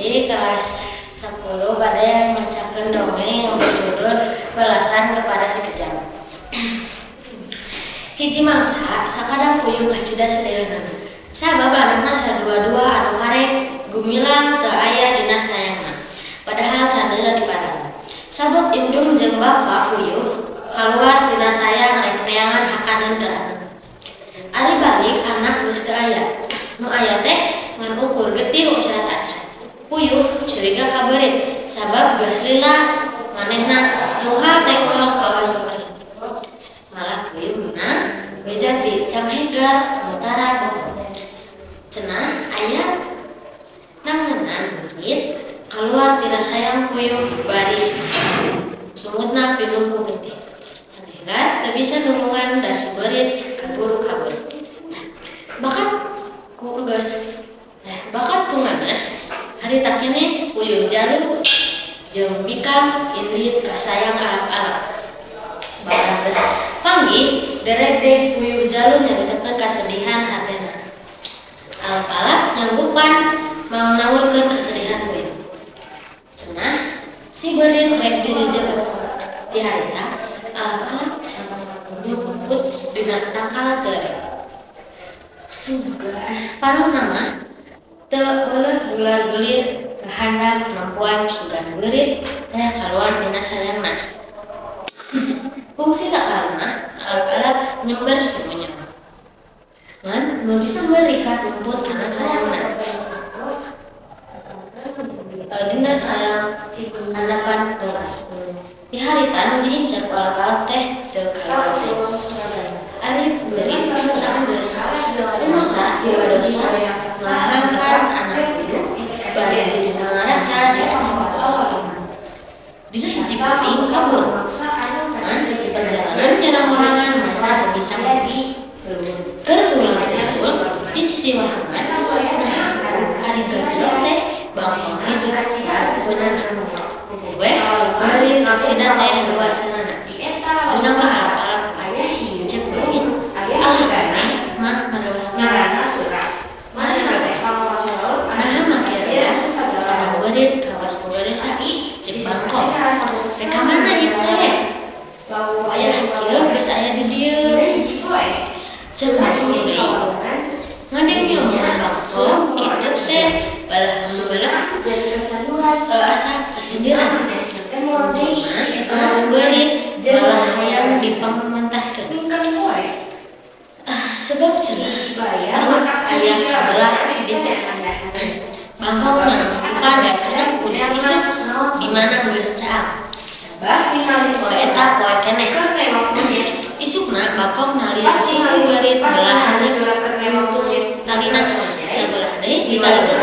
1 hiji kelas 10 bade macakeun dongeng yang berjudul Balasan Kepada Si Kejam. Hiji mangsa sakadang puyuh kacida sedihna. Sabab anakna sadua-dua anu karek gumilang teu aya dina sayangna. Padahal can lila dipadang. Sabot indung jeung bapa puyuh kaluar tina sayang rek neangan hakaneun ka anak. Ari balik, anak geus teu aya. Nu aya teh ngan ukur getih ucrat-acrat. Puyuh curiga ka beurit sabab geus lila manehna muhal tengkol kawas beurit. Malah puyuh meunang beja ti Cang Hegar nu tara bohong. Cenah aya nangenan beurit kaluar tina sayang puyuh bari sungutna pinuh ku getih. Cang Hegar teu bisa nulungan da si beurit kaburu kabur. Bakat ku nganes, harita keneh puyuh jalu jeung bikang indit ka sayang alap-alap. Barang geus panggih, deredeg puyuh jalu nyaritakeun kasedihan hatena. Alap-alap nyanggupan mangnaurkeun kasedihan puyuh. Cenah si beurit rek dijejeb. Di harita alap-alap nyumput dina tangkal teureup. Sugan paruhna mah teu euleuh gular-gulir ka handap nempoan sugan beurit teh kaluar tina sayangna. Kungsi sakalina alap-alap nyember si monyet. Ngan nu disember rikat nyumput kana sayangna. Dina sayang handapan teulas. Di harita nu diincar ku alap-alap teh teu kaluar deui. Ari beurit sanggeus rumasa dosa ngahangkan anak puyuh bari dirina ngarasa diancam ku alap. Dina hiji peuting kabur. Ngan di perjalanan nyerang wahangan mata teu bisa ngeutis. Keur pulang jebul di sisi wahangan, nah ari gajlok teh bangkong hiji beunana. We beurit kacida teh luaseunana. Disangka alap-alap. Cek beurit, "Alah, maneh mah ngarewaskeun. Naha make rewas kana beurit kawas boga dosa?" Cek bangkong, "Rek ka mana ieu teh? Wayah kieu geus aya di dieu?" Cek bangkong deui. Ngadenge omongan bangkong kitu teh balah membelah asa kasindiran. Untungna beurit malah hayang dipangmentaskeun. Sebab cenah aya kabelah ditu. Bangkong nyanggupan da cenah kudu isuk di mana geus caang. Sabab poe eta poe keneh. Isukna bangkong nali suku beurit belah hareup talina, sabelah deui ditalikeun.